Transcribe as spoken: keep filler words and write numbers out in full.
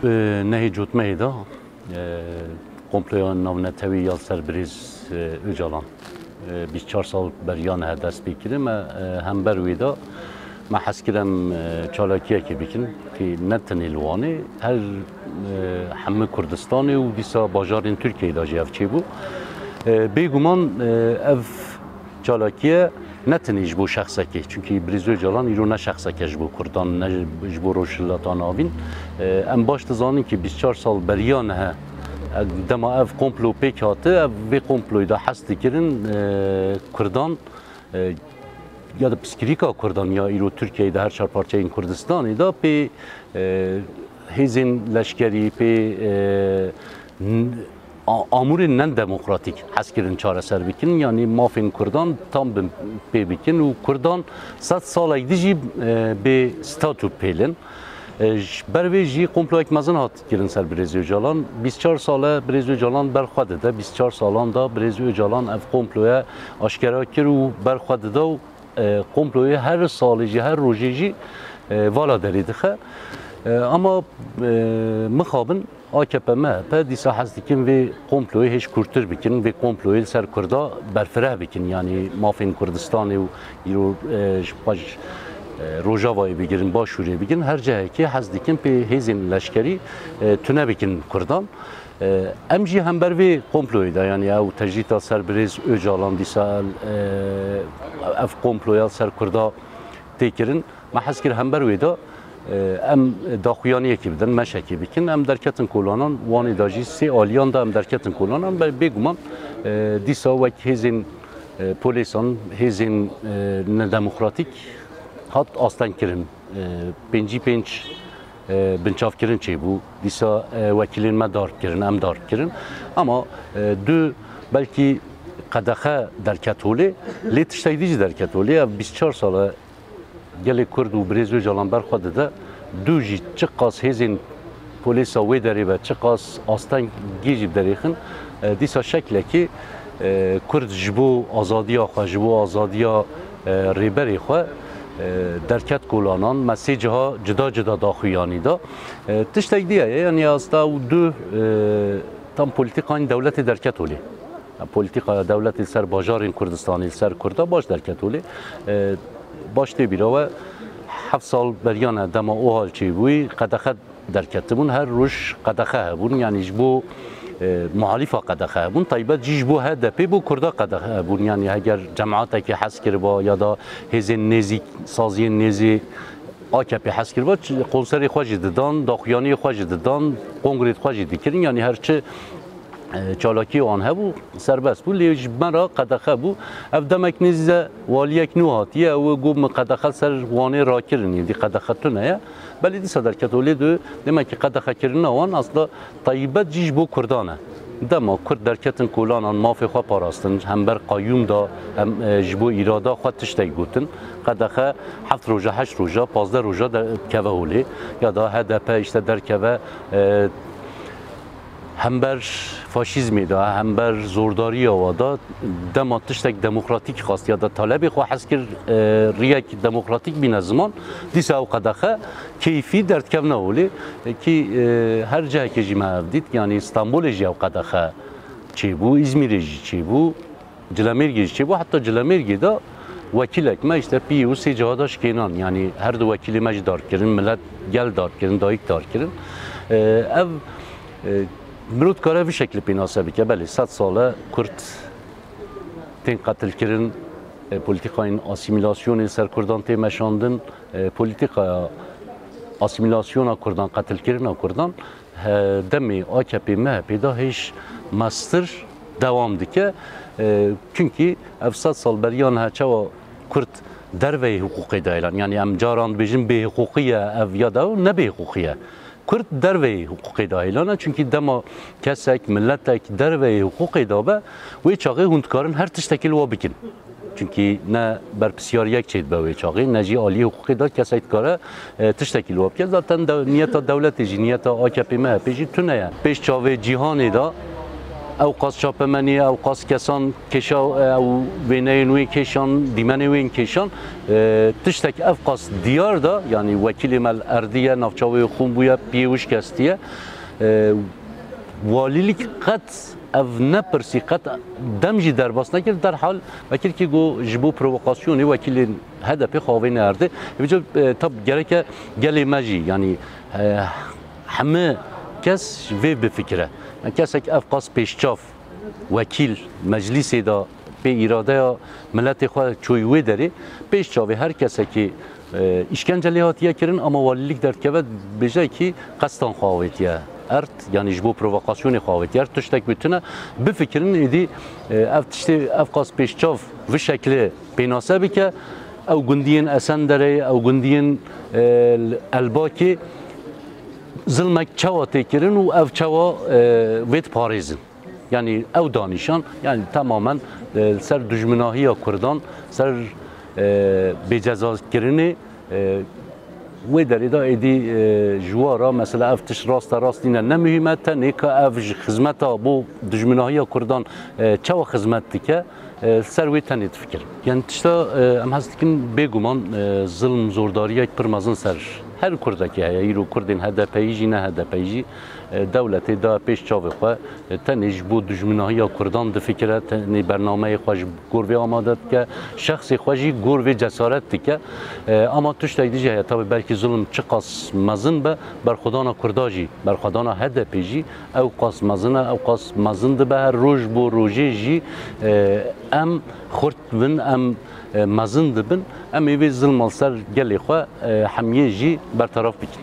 Bi nehê cotmehê de, e, komploya navnetewî ya li ser birêz, e, Ocalan, e, bîst çar sal beriya niha dest pê kirin. Me, e, hember wê de me hez kir em, e, çalakiyekê bikin, ki ne tenê li Wanê, her, e, hemû Kurdistanê û dîsa bajarên Tirkiyeyê de jî ev çêbû. E, bêguman, e, ev çalakiye ne tenê ji bo şexsekê, çunkî Birêz Ocalan îro ne şexseke ji bo Kurdan, ne ji bo Rojhilata Navîn. E, em baş dizanin ki bîst çar sal beriya niha, e, dema ev komplo pêk hati, ev vê komployê de hez dikirin, e, Kurdan, e, ya da piskirîka Kurdan ya îro Tirkiyeyê de her çar parçeyên Kurdistanê de pê, e, hêzên leşkerî, pê, e, n-, a-, amûrên nendemokratîk hez kirin çareser bikin, yanî mafên Kurdan tam bin pê bikin û Kurdan sed salek dî jî, e, bê statû pêlin. E, ji ber vê jî komployek mezin hat kirin ser Birêz Ocalan. Bîst çar sal e Birêz Ocalan ber xwe dide. Bîst çar salan de Birêz Ocalan ev komploye aşkera kir û ber xwe dide û, e, komployê her salê jî, her rojê jî, e, vala derê dixe. E, ama, e, mixabin A K P M H P dîsa hez dikin vê komployê hêj kûrtir bikin, vê komployê li ser Kurda berfireh bikin. Yanî mafên Kurdistanê û îro, e, ji xwe ji, e, Rojavayê bigirin, Başûrê bigirin, her cihekê hez dikin pê hêzên leşkerî, e, tune bikin Kurdan. E, em jî hember vê komployê de, yanî ew tecrîta ser birêz Ocalan dîsa, e, ev komploya ser Kurda tê kirin. Me hez kir hember wê de, e, em daxuyaniyekê bidin, meşekê bikin. Em derketin kolanan, Wanê de jî sê aliyan de em derketin kolanan. Be-, bêguman, e, dîsa wek hêzên, e, polêsan, hêzên, e, nedemokratîk hat asteng kirin. E, pêncî pênc, e, binçavkirin çêbû. Dîsa, e, wekîlên me darb kirin, em darb kirin. Ama, e, du belkî qedexe derket holê, lê tiştek dî jî derket holê. Ev bîst çar sal e gelê Kurd û birêz Ocalan ber xwe dide. Du jî çiqas hêzên polêsa wê derê be, çiqas astengî jî derêxin, e, dîsa şeklekî, e, Kurd ji bo azadiya xwe, ji bo azadiya, e, rêberê xwe, e, derket kolanan, me sê ciha cuda cuda daxuyanî da. E, tiştek diye ye, yanî asta û du, e, tam polîtîkayên dewletê derket holê. Polîtîkaya dewletê li ser bajarên Kurdistanê, li ser Kurda baş derket holê. E, baş tê bîra we, heft sal beriya ne dema OHAL çêbûyî, qedexe derketibûn, her roj qedexe hebûn, yanî ji bo, e, muhalîfa qedexe hebûn, taybet jî ji bo H D P bo Kurda qedexe hebûn, yanî heger cematekê hez kiriba ya da hêzên nêzîk, saziyên nêzî A K P hez kiriba, çi-, konserê xwe jî didan, daxuyaniyê xwe jî didan, kongrê xwe jî dikirin, yanî her çi e, çalakî wan hebû, serbest bû, lê ji me re qedexe bû. Ev demek nêzî de waliyek nû hatiye, ew got, min qedexe ser Wanê rakirin, êdî qedexe tune ye. Belê dîsa derket holê de, demek ki qedexekirina wan aslında taybet jî ji bo Kurdan e. Dema Kurd derketin kolanan, mafê xwe parastin, hember qayûm da, hem, e, ji bo îrada xwe tiştek gotin. Qedexe heft roja, heşt roja, pazdeh roja de-, keve holê. Ya da H D P işte derkeve, e, hember faşîzmê de, hember zordariya wa de dema tiştek demokratîk xwest ya da talebê xwe hez kir, e, riyek demokratîk bîne ziman, dîsa ew qedexe keyfî derdikevne holê, e, kî, e, her cihekê jî me ev dît, yanî Stenbolê jî ew qedexe çêbû, Îzmîrê jî çêbû. Cilemêrgê jî çêbû, heta Cilemêrgê de wekîlek me, işte, pî û sê cihada şikênan, yanî her du wekîlê me jî darkirin, milet gel darkirin, dayik darkirin. E, ev, e, mirov dikare vî şeklî pênase bike, belê, sed sal e Kurd tên qetilkirin, e, polîtîkayên asîmîlasyonê li ser Kurdan tê meşandin, e, polîtîkaya asîmîlasyona Kurdan, qetilkirina Kurdan, he, demê A K P M H P de hêj mestir dewam dike. E, çunkî ev sed sal beriya niha çawa Kurd derveyî hiqûqê de hêlan, yanî em caran dibêjin bêhiqûqî ye, ev ya da ew ne bêhiqûqî ye. Kurd derveyî hiqûqê de hêlan e, çunkî dema kesek, miletek derveyî hiqûqê de be, wê çaxê hûn dikarin her tiştekî li we bikin. Çunkî ne berpirsiyariyek çêdibe wê çaxê, ne jî aliyê hiqûqê de kesek dikare, e, tiştekî li we bike. Zaten de-, niyeta dewletê jî, niyeta A K P M H P jî tune ye. Pêş çavê cîhanê de Ew qas çapemenî, ew qas kesan kêşa, ew wêneyên wê kêşan, dîmenê wên kêşan, e, tiştek ev qas diyar da, yanî wekîlê me li erdî ye, navça wê xûn bûye, piyê wişk hestiye. E, walîlik qet ev nepirsî, qet dem jî derbas nekir. Derhal vekirkî got ji bo provokasyonê wekîlên H D P xwe avêne erdê. Vêca, e, tab gereke gelê me jî, yanî, e, hemî kes vê bifikire. Yani kesek ev qas pêşçav wekîl meclîsê de pê îradeya miletê xwe çoyî wê derê, pêş çavê her kesekî, e, îşkence lê hatiye kirin, ama walîlik derdikeve bêje kî qestan xwe avêtiye erd, yanî ji bo provokasyonê xwe avêtiye erd. Tiştek wê tune bifikirin, êdî, e, ev tiştê ev qas pêşçav vi şeklê pênase bike, ew gundiyên Esenderê, ew gundiyên, e, Elbakê zilmek çawa tê kirin û ev çawa, e, vê diparêzin. Yanî ew danîşan, yanî temamen, e, ser dijminahiya Kurdan, ser, e, bêcezakirinê, e, wê derê de êdî, e, ji wa re mesela ev tişt rast e, rast nîne, ne muhîm e, tenê ka ev ji xizmeta bo dijminahiya Kurdan, e, çawa xizmet dike, e, ser wê tenê difikirin. Yani tişta, e, em hez dikin bêguman, e, zilm, zordariyek pir mezin ser her Kurdekî heye. Îro Kurdên H D P'yî jî, ne H D P'yî jî, e, dewletê da pêş çavê xwe, e, tenê ji bo dijminahiya Kurdan difikire, tenê bernameyê xwe ji gor vê amade dike, şexsê xwe jî gor vê cesaret dike. E, ama tiştek dî jî heye, tabi belkî zilm çiqas mezin be, berxwedana Kurda jî, berxwedana H D P jî ew qas mezin e, ew qas mezin dibe, her roj bo rojê jî, e, em xurt bin, em, e, mezin dibin. Em ê vê zilma li ser gelê xwe, e, hemiyê jî berteraf bikin.